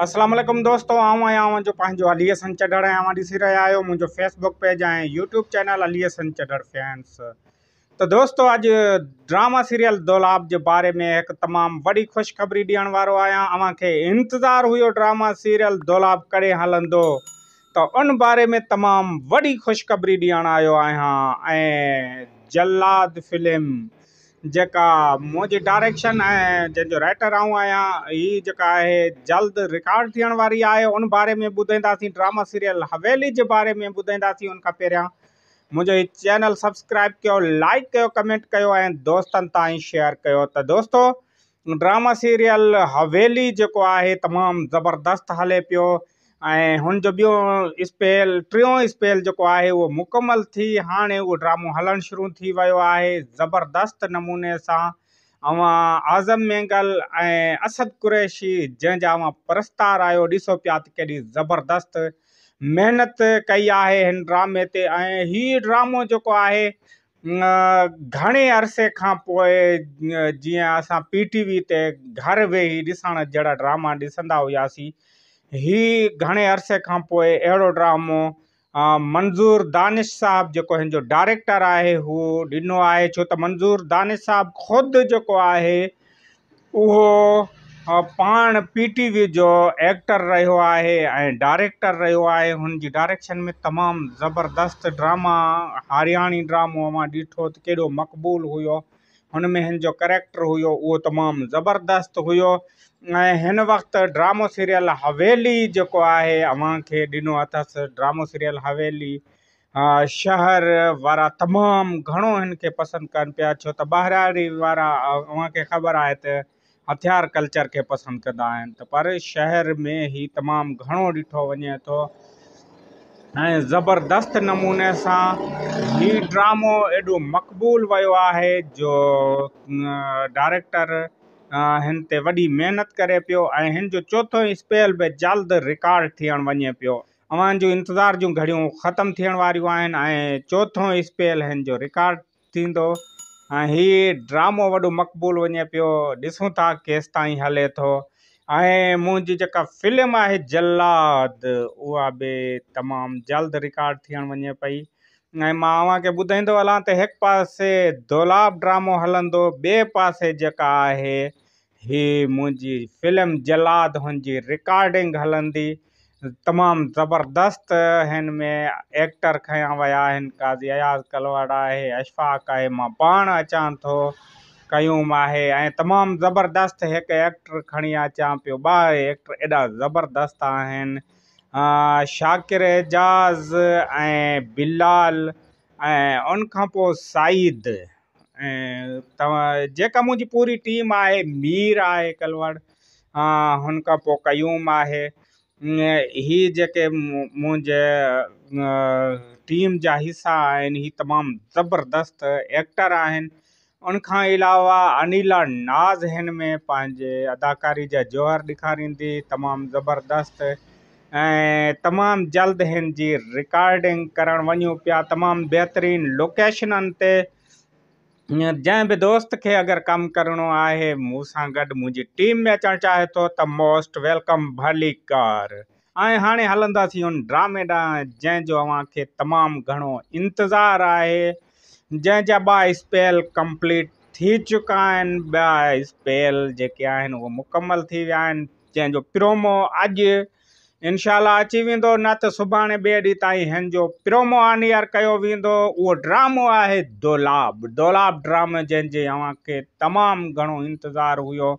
اسلام عليڪم دوستو آئون آهيان اوهان جو پنهنجو علي حسن چڍڙ ۽ اوهان ڏسي رهيا آهيو منهنجو Facebook page ۽ YouTube channel Ali Hassan Chadhar fans. ته دوستو اڄ ڊراما سيريل دولاب جي باري ۾ هڪ تمام وڏي خوشخبري ڏيڻ وارو آهيان. اوهان کي انتظار هيو ڊراما سيريل دولاب ڪڏهن هلندو، ته ان باري ۾ تمام وڏي خوشخبري ڏيڻ آيو آهيان. ۽ جلاد فلم جيڪا منهنجي ڊائريڪشن ۽ جنهن جو رائٽر آئون آهيان، هي جيڪا آهي جلد رڪارڊ ٿيڻ واري آهي، ان باري ۾ ٻڌائينداسين. ڊراما سيريل حويلي جي باري ۾ ٻڌائينداسين. ان کان پهريان منهنجو هي چينل سبسڪرائب ڪيو، لائڪ ڪيو، ڪمينٽ ڪيو ۽ دوستن تائين شيئر ڪيو. ته دوستو ڊراما سيريل حويلي جيڪو آهي تمام زبردست هلي پيو ۽ هن جو ٻيو اسپيل ٽيون اسپيل جيڪو آهي اهو مڪمل ٿي هاڻي اهو ڊرامو هلڻ شروع ٿي ويو آهي زبردست نموني سان. اوهان اعظم مينگل ۽ اسد قريشي جنهن جا اوهان پرستار آهيو، ڏسو پيا ته ڪيڏي زبردست محنت ڪئي آهي هن ڊرامي تي. ۽ هي ڊرامو جيڪو آهي گهڻي عرصي کان پوء جيئن اسان پي ٽي وي تي گهر ويهي ڏسڻ جهڙا ڊراما ڏسندا هياسين، هي گهڻي عرصي کان پوء اهڙو ڊرامو منظور دانش صاحب جيڪو هن جو ڊائريڪٽر آهي هو ڏنو آهي. ڇو ته منظور دانش صاحب خود جيڪو آهي اهو پاڻ پي ٽي وي جو ايڪٽر رهيو آهي ۽ ڊائريڪٽر رهيو آهي. هن جي ڊائريڪشن ۾ تمام زبردست ڊراما هارياڻي ڊرامو اوهان ڏٺو ته ڪيڏو مقبول هيو. هن ۾ هن جو ڪريڪٽر هيو اهو تمام زبردست هيو. ۽ هن وقت ڊرامو سيريل حويلي جيڪو آهي اوهان کي ڏنو اٿس. ڊرامو سيريل حويلي شهر وارا تمام گهڻو هن کي پسند ڪن پيا، ڇو ته ٻهراڙي وارا اوهان کي خبر آهي ته هٿيار ڪلچر کي پسند ڪندا آهن، ته پر شهر ۾ هي تمام گهڻو ڏٺو وڃي ٿو. ۽ زبردست نموني سان هي ڊرامو ايڏو مقبول ويو آهي جو ڊائريڪٽر هن تي وڏي محنت ڪري پيو ۽ هن جو چوٿون اسپيل به جلد رڪارڊ ٿيڻ وڃي پيو. اوهان جون انتظار جون گهڙيون ختم ٿيڻ واريون آهن ۽ چوٿون اسپيل هن جو رڪارڊ ٿيندو ۽ هي ڊرامو وڏو مقبول وڃي پيو. ڏسون ٿا ڪيستائين هلي ٿو. ۽ منهنجي جيڪا فلم آهي جلاد اها به تمام جلد رڪارڊ ٿيڻ وڃي پئي. ۽ مان اوهان کي ٻڌائيندو هلان ته هڪ پاسي دولاب ڊرامو هلندو، ٻئي پاسي جيڪا آهي هي منهنجي فلم جلاد هن جي رڪارڊنگ هلندي. تمام زبردست هن ۾ ايڪٽر کنيا ويا آهن. قاضي اياز ڪلوڙ آهي، اشفاق آهي، مان پاڻ اچان ٿو، قيوم آهي ۽ تمام زبردست هڪ ايڪٽر کڻي اچان پيو. ٻه ايڪٽر ايڏا زبردست آهن، شاڪر اعجاز ۽ بلال ۽ ان کان پوء سعيد. ۽ توهان جيڪا منهنجي پوري ٽيم آهي، مير آهي ڪلوڙ، هن کان پوء قيوم آهي، هي جيڪي منهنجي ٽيم جا حصا آهن هي تمام زبردست ايڪٽر آهن. ان کان علاوه انيلا ناز هن ۾ پنهنجي اداڪاري جا جوهر ڏيکاريندي، تمام زبردست ۽ تمام جلد هن جي رڪارڊنگ ڪرڻ وڃون پيا تمام بهترين لوڪيشنن تي. جنهن به دوست کي اگر ڪم ڪرڻو آهي مون سان گڏ منهنجي ٽيم ۾ اچڻ چاهي ٿو ته موسٽ welcome, ڀليڪار. ۽ هاڻي هلنداسين ان ڊرامي ڏانهن جنهن جو اوهان کي تمام گهڻو انتظار آهي، جنهن جا ٻه اسپيل ڪمپليٽ ٿي چڪا آهن، ٻيا اسپيل جيڪي آهن اهي مڪمل ٿي ويا آهن، جنهن جو پرومو اڄ انشاء الله اچي ويندو، نه ته سڀاڻي ٻئي ڏينهن تائين هن جو پرومو آن ايئر ڪيو ويندو. اهو ڊرامو آهي دولاب. دولاب ڊرامو جنهن جي اوهان کي تمام گهڻو انتظار هيو.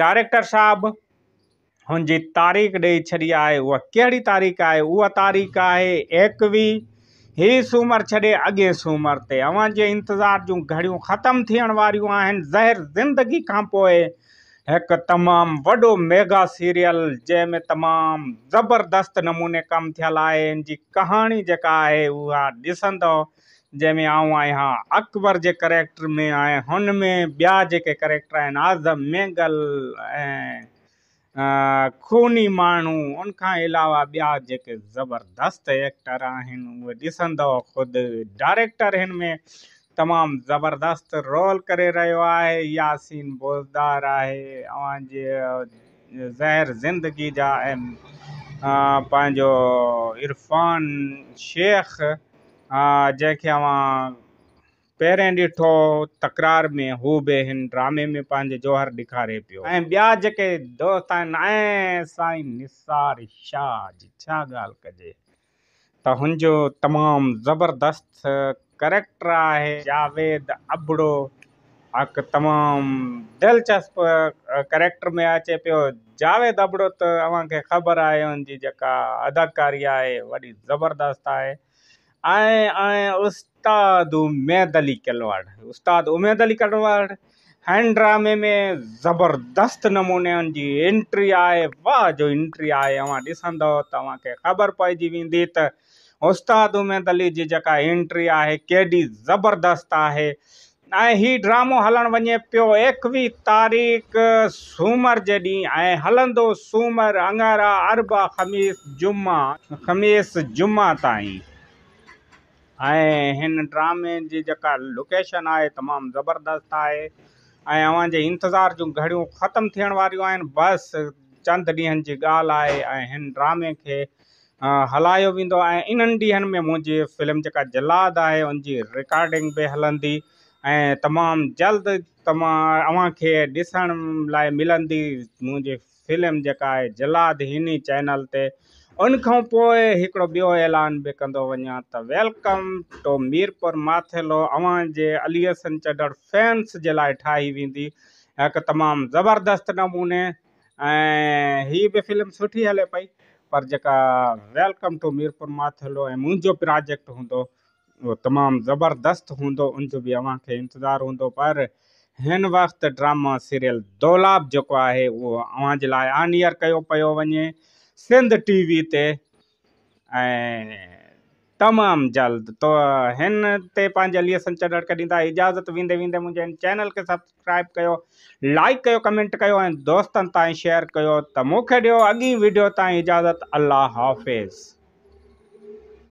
ڊائريڪٽر صاحب هن جي تاريخ ڏئي ڇڏي آهي. اها ڪهڙي تاريخ آهي؟ اها تاريخ آهي 21 هي سومر ڇڏي اڳئين سومر تي. اوهان جي انتظار جون گهڙيون ختم ٿيڻ واريون آهن. زهر زندگي کان پوء هڪ تمام وڏو ميگا سيريل جنهن ۾ تمام زبردست نموني ڪم ٿيل آهي. ان جي ڪهاڻي جيڪا آهي اها ڏسندؤ، جنهن ۾ آئون آهيان اڪبر جي ڪريڪٽر ۾ ۽ هن ۾ ٻيا جيڪي ڪريڪٽر آهن اعظم مينگل ۽ خوني ماڻهو، ان کان علاوه ٻيا جيڪي زبردست ايڪٽر آهن اهي ڏسندؤ. خود ڊائريڪٽر هن ۾ تمام زبردست رول ڪري رهيو آهي. ياسين بوزدار آهي، اوهان جي زهر زندگي جا ۽ پنهنجو عرفان شيخ جنهن کي اوهان پهرين ڏٺو تڪرار ۾ هو به هن ڊرامي ۾ پنهنجو جوهر ڏيکاري پيو. ۽ ٻيا جيڪي دوست آهن ۽ سائين نثار شاهه جي ڇا ڳالهه ڪجي ته هن جو تمام زبردست ڪريڪٽر آهي. جاويد ابڙو هڪ تمام دلچسپ ڪريڪٽر ۾ اچي پيو. جاويد ابڙو ته اوهان کي خبر آهي هن جي جيڪا اداڪاري آهي وڏي زبردست آهي. ۽ ۽ استاد اميد علي ڪلواڙ استاد اميد علي ڪلواڙ هن ڊرامي ۾ زبردست نموني ان جي انٽري آهي واهه جو انٽري آهي اوهان ڏسندو ته اوهان کي خبر پئجي ويندي ته استاد اميد علي جي جيڪا انٽري آهي ڪيڏي زبردست آهي ۽ هي ڊرامو هلڻ وڃي پيو ايڪويهه تاريخ سومر جي ڏينهن ۽ هلندو سومر اڱارا اربع خميس جمعه خميس جمعه تائين. ۽ هن ڊرامي جي جيڪا لوڪيشن آهي تمام زبردست آهي ۽ اوهان جي انتظار جون گهڙيون ختم ٿيڻ واريون آهن بس چند ڏينهن جي ڳالهه آهي ۽ هن ڊرامي کي هلايو ويندو ۽ انهن ڏينهن ۾ منهنجي فلم جيڪا جلاد آهي ان جي رڪارڊنگ به هلندي ۽ تمام جلد تمام اوهان کي ڏسڻ لاء ملندي منهنجي فلم جيڪا آهي جلاد هن ئي چينل تي ان کان پوء هڪڙو ٻيو اعلان به ڪندو وڃان ته welcome two Mirpur Mathelo اوهان جي علي حسن چڍڙ فينس جي لاء ٺاهي ويندي هڪ تمام زبردست نموني ۽ هي به فلم سٺي هلي پئي پر جيڪا welcome two Mirpur Mathelo ۽ منهنجو پراجيڪٽ هوندو اهو تمام زبردست هوندو ان جو به اوهان کي انتظار هوندو پر هن وقت ڊراما سيريل دولاب جيڪو آهي اهو اوهان جي لاء آن ايئر ڪيو پيو وڃي سنڌ ٽي وي تي ۽ تمام جلد تو هن تي پنهنجي علي حسن چڍڙ کي ڏيندا اجازت ويندي ويندي منهنجي هن چينل کي سبسڪرائب ڪيو لائڪ ڪيو ڪمينٽ ڪيو ۽ دوستن تائين شيئر ڪيو ته مون کي ڏيو اڳين ويڊيو تائين اجازت الله حافظ.